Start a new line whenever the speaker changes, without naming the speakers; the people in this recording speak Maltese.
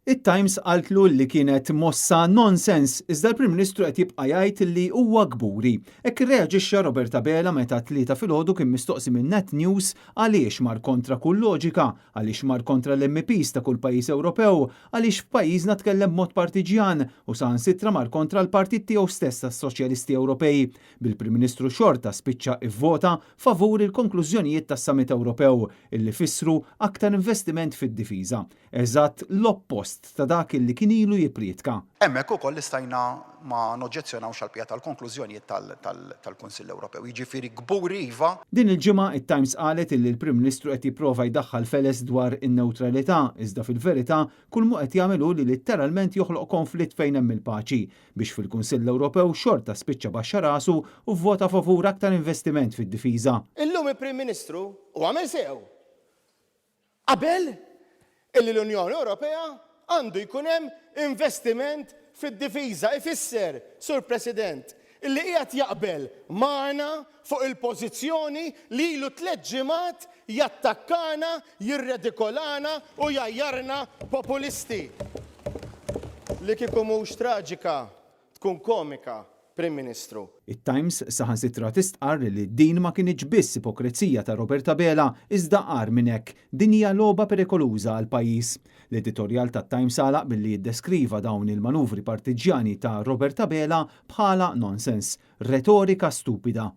It-Times qaltlu li kienet mossa nonsense, iżda l-Prim Ministru qed jibqa' jgħid li huwa kburi. Hekk irreaġixxa Robert Abela meta t-Tlieta filgħodu kien mistoqsi minn Net News għaliex mar kontra kull loġika, għaliex mar kontra l-MEPs ta' kull pajjiż Ewropew, għaliex f'pajjiżna tkellem b'mod partiġjan u saħansitra mar kontra l-partit tiegħu stess tas-Soċjalisti Ewropej. Bil-Prim Ministru xorta spiċċa ivvota favur il-konklużjonijiet tas-Summit Ewropew illi fissru aktar investiment fid-difiża. Eżatt l-oppost ta' dak li kien ilu jipprietka.
Hemmhekk ukoll stajna ma noġġezzjonawx għall-bqija tal-konklużjonijiet tal-Kunsill Ewropew. Jiġifieri kburi iva.
Din il-ġimgħa it-Times qalet illi l-Prim Ministru qed jipprova jdaħħal feles dwar in-newtralità, iżda fil-verità kull mu qed jagħmel hu li litteralment joħloq konflitt fejn hemm il-paċi, biex fil-Kunsill Ewropew xorta spiċċa baxxa rasu u vvota favur aktar investiment fid-difiża.
Illum il-Prim Ministru, u għamel sew, qabel illi l-Unjoni Ewropea għandu jkun hemm investiment fid-difiża. Ifisser, Sur President, illi qiegħed jaqbel magħna fuq il-pożizzjoni li ilu tlett ġimgħat jattakkana, jirredikolana u jgħajjarna populisti. Li kieku mhux traġika, tkun komika, Prim Ministru.
It-Times saħansitra tistqarr li din ma kinitx biss ipokrezija ta' Robert Abela, iżda agħar minn hekk, din hija logħba perikoluża għall-pajjiż. L-editorjal tat-Times għalaq billi jiddeskriva dawn il-manuvri partiġjani ta' Robert Abela bħala nonsense, retorika stupida.